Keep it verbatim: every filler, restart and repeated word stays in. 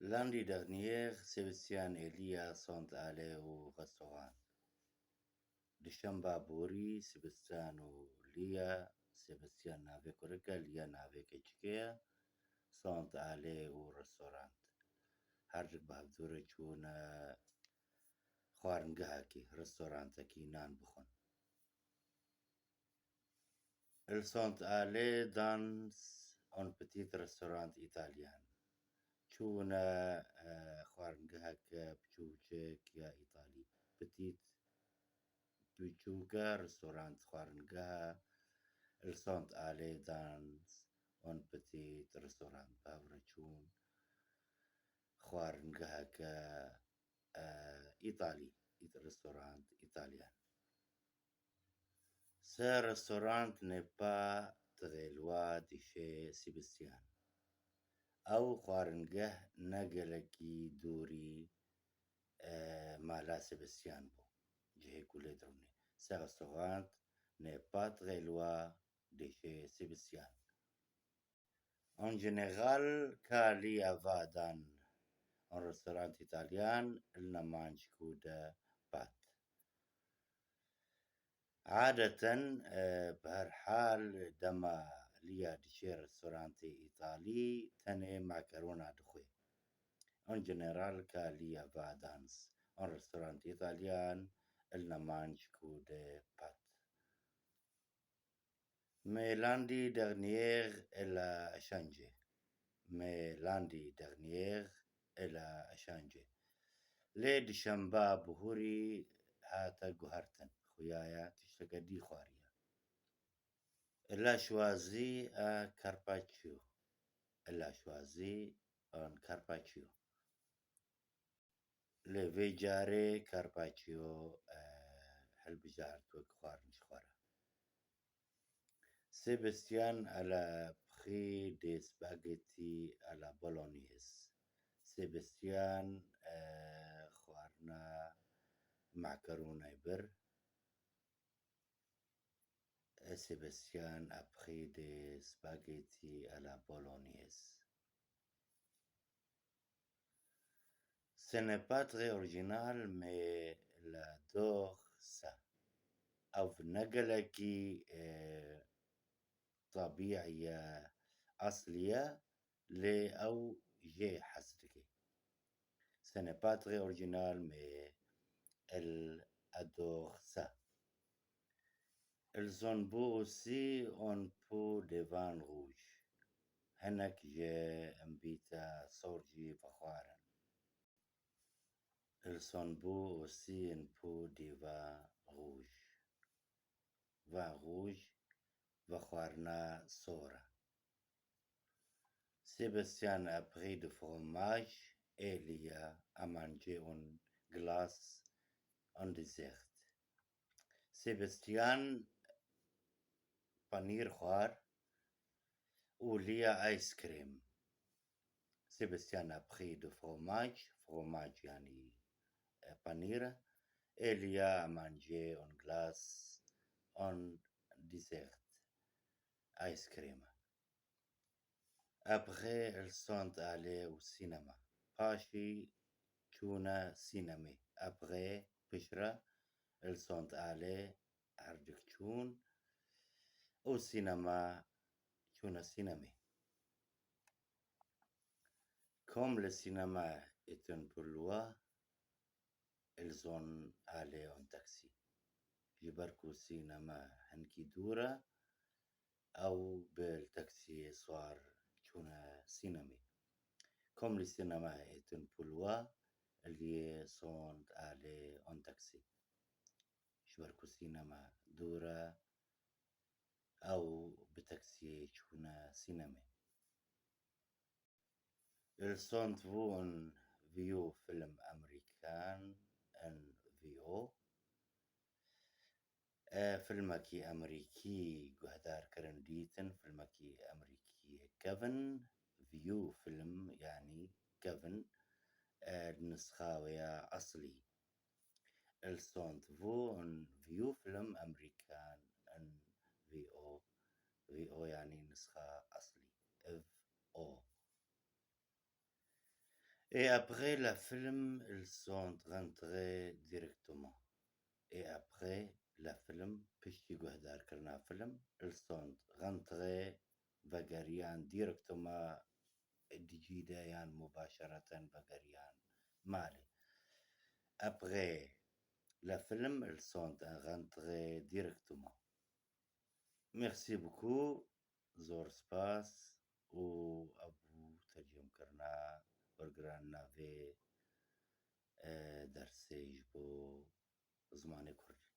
Lundi dernier, Sebastian ê Lia sont allés au restaurant. Duşemba borî, Sebastian û Lia, Sebastian navê kurike, Lia navê keçikê ye, sont allés au restaurant. Her dik bi hevdû re çûne xwaringehekî, restorantekî nan bixwin. Ils sont allés dans un petit restaurant italien. Çûne, e, xwaringeheke biçûçik ya Îtalî. Petit, biçûke, restorant, xwaringehe. Ils sont allés dans un petit restaurant. Bi hev re çûn xwaringeheke, e, Îtalî. Ît-, restorant italien. Ce restaurant n'est pas très loin de chez Sébastien. Ew xwaringeh ne gelekî dûrî, e, mala Sebastian bû. Cihê ku lê dirûnê. Ce restaurant n'est pas très loin de chez Sébastien. En général, quand Lia va dans un restaurant italien, elle ne mange que des pâtes. Adeten, e, bi her hal dema Lia diçe restorantê Îtalî, tenê makarona dixwe. En général, quand Lia va dans un restaurant italien, elle ne mange que des pâtes. Mais lundi dernier, elle a changé. Mais lundi dernier, elle a changé. Lê dişemba bihurî hate guhertin. Xuya ye tişteke dî xwariye. Elle a choisi un carpaccio. Elle a choisi un carpaccio. Lê vê carê carpaccio, e, hilbijart wek xwarin ji xwe re. Sébastien a la pris des spaghettis à la bolognaise. Sébastien, e, xwarina makarona bir. Sébastien a pris des spaghettis à la bolognaise. Ce n'est pas très original, mais elle adore ça. Ev ne gelekî, e, tebîî ye, eslî ye, lê ew jê hez dike. Ce n'est pas très original, mais elle adore ça. Ils ont bu aussi un peu de vin rouge. Hinek ji embîta sor jî vexwarin. Ils ont bu aussi un peu de vin rouge. Vin rouge, vexwarina sor e. Sébastien a pris du fromage et Lia a mangé une glace en dessert. Sébastien penîr xwar û Lia ice cream. Sébastien a pris du fromage, fromage yanî, e, penîr e, et Lia a mangé une glace en dessert, ice cream. Après, ils sont allés au cinéma. Paşî çûne sînemê. Après, piştre, ils sont allés, her dik çûn, au cinéma, çûne sînemê. Comme le cinéma est un peu loin, ils sont allés en taxi. Ji ber ku sînema hinkî dûr e, ew bi taksiyê sar çûne sînemê. Comme le cinéma est un peu loin, ils sont allés en taxi. Ji ber ku sînema dûr e, ew bi taksiyê çûne sînemê. Ils ont vu un vieux film américain, un vieux. E, filmekî amerîkî guhdar kirin, dîtin, filmekî amerîkî kevin, vieux film, yanî kevin, e, nisxa wê ya eslî. Ils ont vu un vieux film américain, un V O, V O yanî nisxa eslî, V O. Et après la film, ils sont rentrés directement. Et après la film, piştî guhdarkirina film, ils sont rentrés, vegeriyan directement di cî de yan mubaşereten vegeriyan malê. Après la film, ils sont rentrés directement. Merci beaucoup, zor spas û ev bû tercîmkirina wergirandina vê, e, dersê ji bo zimanê kurdî.